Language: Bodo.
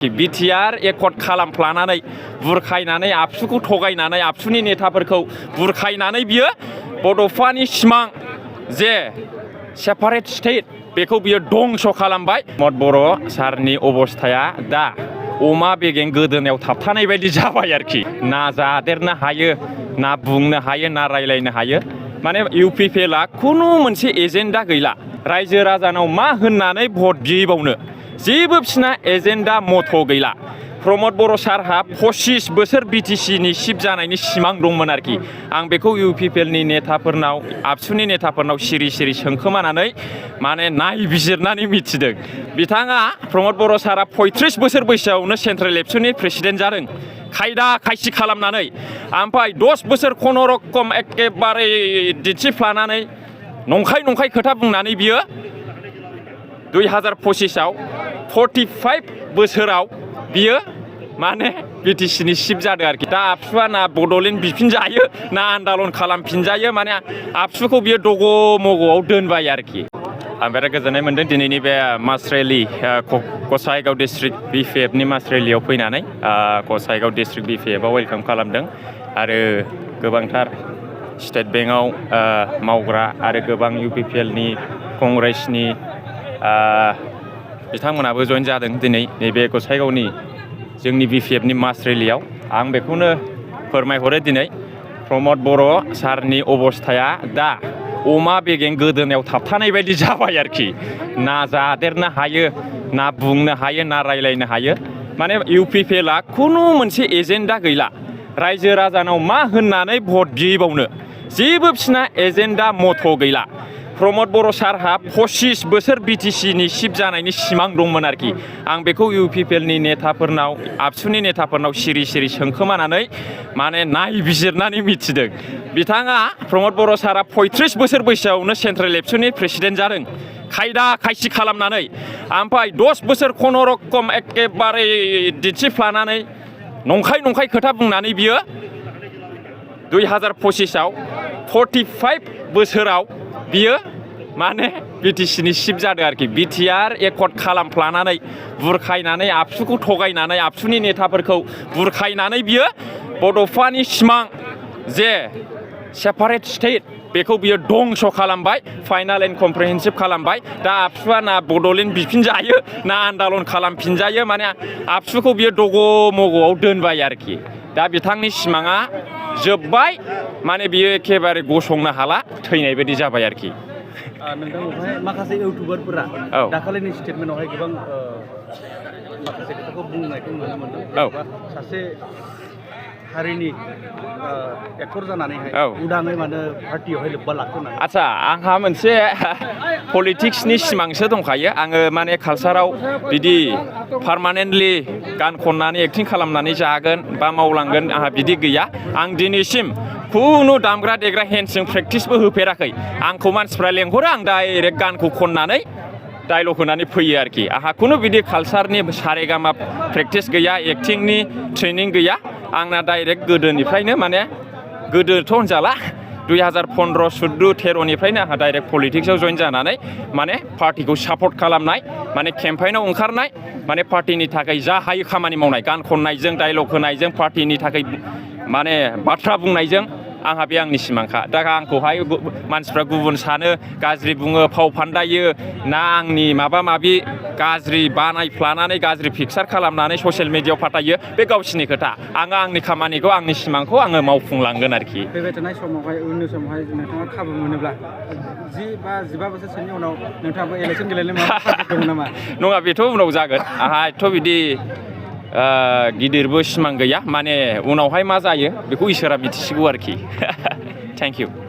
बिटिआर एकर्ड खालामफ्लानानै बुरखायनानै आबसुखौ थगायनानै आबसुनि नेताफोरखौ बुरखायनानै बियो बड'फानि सिमां जे सेपारेट स्टेट बेखौ बियो दंस' खालामबाय। प्रमद बर' सारनि अबस्थाया दा अमा बेगें गोदोनायाव थाबथानाय बायदि जाबाय आरोखि। ना जादेरनो हायो, ना बुंनो हायो, ना रायलायनो हायो। माने इउपिपिएलआ खुनु मोनसे एजेन्डा गैला। रायजो राजानाव मा होननानै भट बिबावनो जेबो बिसिना एजेन्डा मथ' गैला। प्रमद बर' सारहा 25 बोसोर बिटिसिनि चिफ जानायनि सिमां दंमोन आरोखि। आं बेखौ इउपिपिएलनि नेताफोरनाव आबसुनि नेताफोरनाव सिरि सिरि सोंखोमानानै माने नायबिजिरनानै मिथिदों। बिथाङा प्रमद बर' सारा 35 बोसोर बैसोआवनो सेन्ट्रेल एबसुनि प्रेसिडेन्ट जादों खायदा खायसि खालामनानै। ओमफ्राय 10 बोसोर खुनुरुखुम एखेबारे दिन्थिफ्लानानै नंखाय खोथा बुंनानै बियो 2025आव 45 बोसोराव बियो माने बिटिसिनि चिफ जादों आरोखि। दा आबसुआ ना बड'लेण्ड बिफिनजायो ना आन्दालन खालामफिनजायो, माने आबसुखौ बियो दग' मग'आव दोनबाय आरोखि। आं बिराद गोजोननाय मोन्दों दिनैनि बे मास रेलि गसाइगाव डिस्ट्रिक्ट बिपिएफनि मास रेलियाव फैनानै गसाइगाव डिस्ट्रिक्ट बिपिएफआव वेलकाम खालामदों आरो गोबांथार स्टेट बेंकआव मावग्रा आरो गोबां इउपिपिएलनि कंग्रेसनि बिथांमोनाबो जइन जादों दिनै नैबे गसाइगावनि जोंनि बिपिएफनि मास रेलियाव। आं बेखौनो फोरमायहरो दिनै प्रमद बर' सारनि अबस्थाया दा अमा बेगें गोदोनायाव थाबथानाय बायदि जाबाय आरोखि। ना जादेरनो हायो, ना बुंनो हायो, ना रायलायनो हायो। माने इउपिपिएलआ खुनु मोनसे एजेन्डा गैला। रायजो राजानाव मा होननानै भट बिबावनो जेबो बिसिना एजेन्डा मथ' गैला। प्रमद बर' सारहा 25 बोसोर बिटिसिनि चिफ जानायनि सिमां दंमोन आरोखि। आं बेखौ इउपिपिएलनि नेताफोरनाव आबसुनि नेताफोरनाव सिरि सिरि सोंखोमानानै माने नायबिजिरनानै मिथिदों। बिथाङा प्रमद बर' सारा 35 बोसोर बैसोआवनो सेन्ट्रेल एबसुनि प्रेसिडेन्ट जादों खायदा खायसि खालामनानै। ओमफ्राय 10 बोसोर खुनुरुखुम एखेबारे दिन्थिफ्लानानै नंखाय खोथा बुंनानै बियो 2025आव 45 बोसोराव बियो माने बिटिसिनि चिफ जादों आरोखि। बिटिआर एकर्ड खालामफ्लानानै बुरखायनानै आबसुखौ थगायनानै आबसुनि नेताफोरखौ बुरखायनानै बियो बड'फानि सिमां जे सेपारेट स्टेट बेखौ बियो दंस' खालामबाय, फाइनाल एन्ड कमप्रिहेन्सिभ खालामबाय। दा आबसुआ ना बड'लेण्ड बिफिनजायो ना आन्दालन खालामफिनजायो, माने आबसुखौ बियो दग' मग'आव दोनबाय आरोखि। दा बिथांनि सिमाङा जोब्बाय, माने बियो एखेबारे गसंनो हाला, थैनाय बायदि जाबाय आरोखि। नोंथांनावहाय माखासे इउटुबारफोरा दाखालिनि स्टेटमेन्टआवहाय गोबां माखासे खोथाखौ बुंनायखौ नुनो मोनदों। सासे हारिनि एक्टर जानानैहाय उदाङै माने पार्टियावहाय लोब्बा लाखो होननानै। आदसा, आंहा मोनसे पलिटिक्सनि सिमांसो दंखायो। आङो माने कालसाराव बिदि पारमानेन्टलि गान खननानै एक्टिं खालामनानै जागोन बा मावलांगोन आंहा बिदि गैया। आं दिनैसिम खुनु दामग्रा देग्रा हेन्डजों प्रेक्टिसबो होफेराखै। आंखौ मानसिफ्रा लेंहरो, आं डाइरेक्ट गानखौ खननानै डायलग होनानै फैयो आरोखि। आंहा खुनु बिदि कालसारनि सारेगामा प्रेक्टिस गैया, एक्टिंनि ट्रेनिं गैया। आंना डाइरेक्ट गोदोनिफ्रायनो माने गोदोथ' होनजाला 2015-16-13निफ्रायनो आंहा डाइरेक्ट पलिटिक्सआव जइन जानानै माने पार्टिखौ सापर्ट खालामनाय, माने केम्पेइनाव ओंखारनाय, माने पार्टिनि थाखाय जा हायो खामानि मावनाय, गान खननायजों डायलग होनायजों पार्टिनि थाखाय माने बाथ्रा बुंनायजों आंहा बे आंनि सिमांखा। दा आंखौहाय मानसिफ्रा गुबुन सानो, गाज्रि बुङो, फाव फान्दायो, ना आंनि माबा माबि गाज्रि बानायफ्लानानै गाज्रि पिक्सार खालामनानै ससियेल मिडियायाव फाथायो, बे गावसिनि खोथा। आङो आंनि खामानिखौ, आंनि सिमांखौ आङो मावफुंलांगोन आरोखि। फैबाय थानाय समावहाय उननि समावहाय नोंथाङा खाबु मोनोब्ला 10 बा 15 बोसोरसोनि उनाव नोंथाङाबो इलेक्सन गेलेनो माबा दङ नामा? नङा, बेथ' उनाव जागोन। आंहा एथ' बिदि गिदिरबो सिमां गैया। माने उनावहाय मा जायो बेखौ इसोरा मिथिसिगौ आरोखि। Thank you.